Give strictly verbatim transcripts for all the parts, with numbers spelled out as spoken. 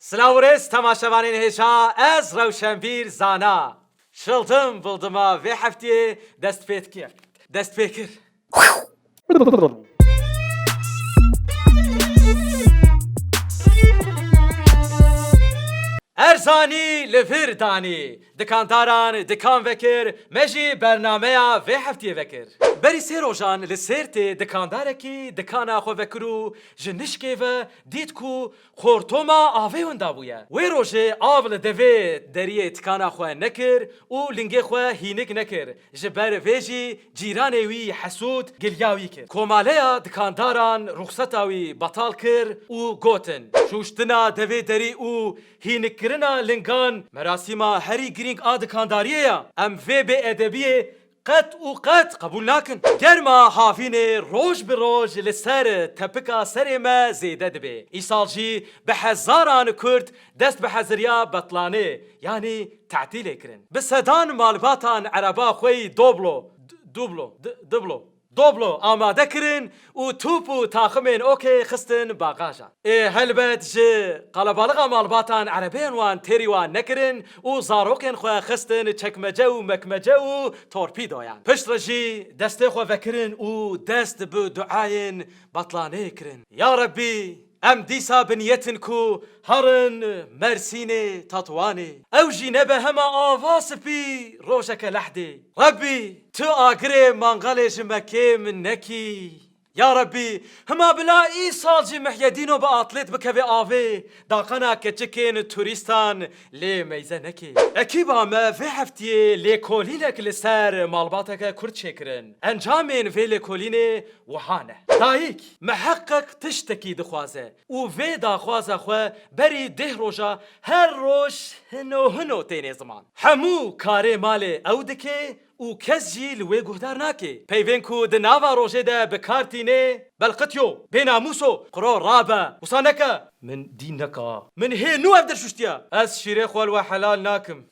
Silav û rêz temaşevanên hêja, ez Rewşenbîr Zana. Şildim bildima vê heftiyê dest pê dikir. Dest pê kir. Erzanî li vir danî. Dikandaran dikan vekir, me jî bernameya vê heftiyê vekir. Berî sê rojan li Sêrtê dikandarekî dikana xwe vekir û ji nişkê ve dît ku xortoma avê winda bûye. Wê rojê av li devê deriyê tikana xwe nekir û lingê xwe hînik nekir. Ji ber vê jî cîranê wî hesûd giliya wî kir. Komaleya dikandaran ruxseta wî betal kir û gotin, şûştina devê derî û hînikkirina lingan merasîma herî girîng a dikandariyê ye. Em vê bêedebiyê qet û qet qebûl nakin. Germa havînê roj bi roj li ser tepika serê me zêde dibe. Îsal jî bi hezaran Kurd dest bi heziriya betlanê, yanî tetîlê kirin. Bi sedan malbatan ereba xwe yî doblo, d-, dublo, d-, dublo, doblo amade kirin û top û taximên okê xistin bagajan. Ê helbet ji qelebalixa malbatan erebeyên wan têrî wan nekirin û zarokên xwe xistin çekmece û mekmece û torpîdoyan. Piştre jî destê xwe vekirin û dest bi duayên betlanê kirin. Ya Rebbî, em dîsa bi niyetin ku herin Mersînê, Tetwanê. Ew jî nebe hema ava spî rojeke lehdê. Rebbî, tu agirê mangalê ji me kêm nekî. Ya Rebbî, hima bila îsal jî Mihyedîno bi atlêt bikeve avê, daqana keçikên turîstan lê meyze nekê. Ekîba me vê heftiyê lêkolînek li ser malbateke Kurd çêkirin. Encamên vê lêkolînê wiha ne. Dayik, miheqeq tiştekî dixwaze û vê daxwaza xwe berî deh roja her roj hino hino têne ziman. Hemû karê malê ew dike û kes jî li wê guhdar nake. Peyvên ku di nava rojê de bi kar tîne, belqitiyo, bênamûso, qiro rabe, wisa neke. Min dî neka. Min hê nû ev der şuştiye. Ez şîrê xwe li we helal nakim.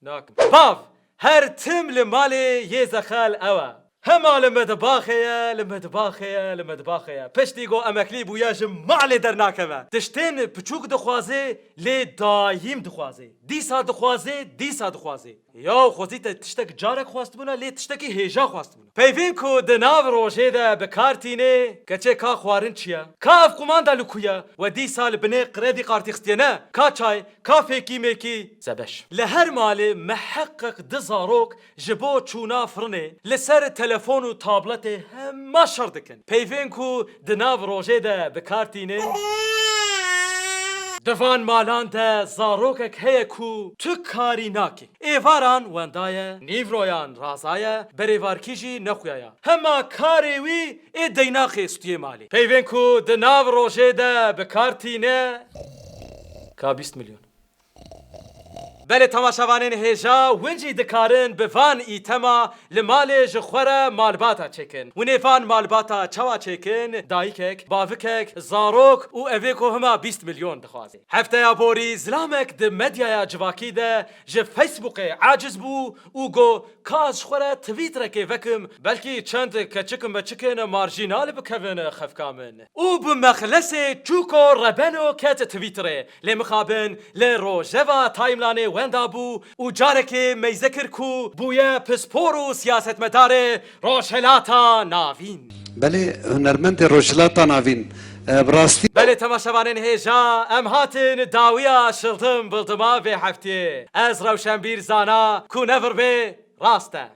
Nakim. Bav, her tim li malê yê zexel ew e. Hema li mitbaxê ye, li mitbaxê ye, li mitbaxê ye. Piştî ku emeklî bûye ji malê dernakeve. Tiştên piçûk dixwaze, lê dayîm dixwaze. Dîsa dixwaze, dîsa dixwaze. Ya xwezî te tiştek carek xwestibûna, lê tiştekî hêja xwestibûna. Peyvên ku di nav rojê de bi kar tîne, keçê ka xwarin çi ye? Ka ev qumanda li ku ye? We dîsa li binê kredî kartî xistiye ne? Ka çay, ka fêkî mêkî? Zebeş. Li her malê miheqeq di zarok ji bo çûna firinê li ser telefon û tabletê hema şer dikin. Peyvên ku di nav rojê de bi kar tîne, di van malan de zarokek heye ku tu karî nakî. Êvaran wenda ye, nîvroyan raza ye, berêvarkî jî nexuya ye. Hema karê wî ê deynaxê stûyê malê. Peyvên ku di nav rojê de bi kar tîne, ka bîst milyon. Belê temaşevanên hêja, win jî dikarin bi van îtema li malê ji xwe re malbata çêkin. Winê van malbata çawa çêkin? Dayikek, bavikek, zarok û evê ku hema bîst milyon dixwaze. Hefteya borî zilamek di medyaya civakî de ji Facebookê aciz bû û got, ka ez ji xwe re twîtrekê vekim, belkî çend keçik meçikên marjînal bikevin xefka min. Û bi mexlesê çûko rebeno ket twîtrê. Lê mixabin li rojeva timelanê wenda bû û carekê meyze kir ku bûye pispor û siyasetmedarê Rojhilata Navîn. Belê, hunermendê Rojhilata Navîn. E, bi rastî. Belê temaşevanên hêja, em hatin dawiya şildim bildima vê heftiyê. Ez Rewşenbîr Zana, ku nevir bê, rast e.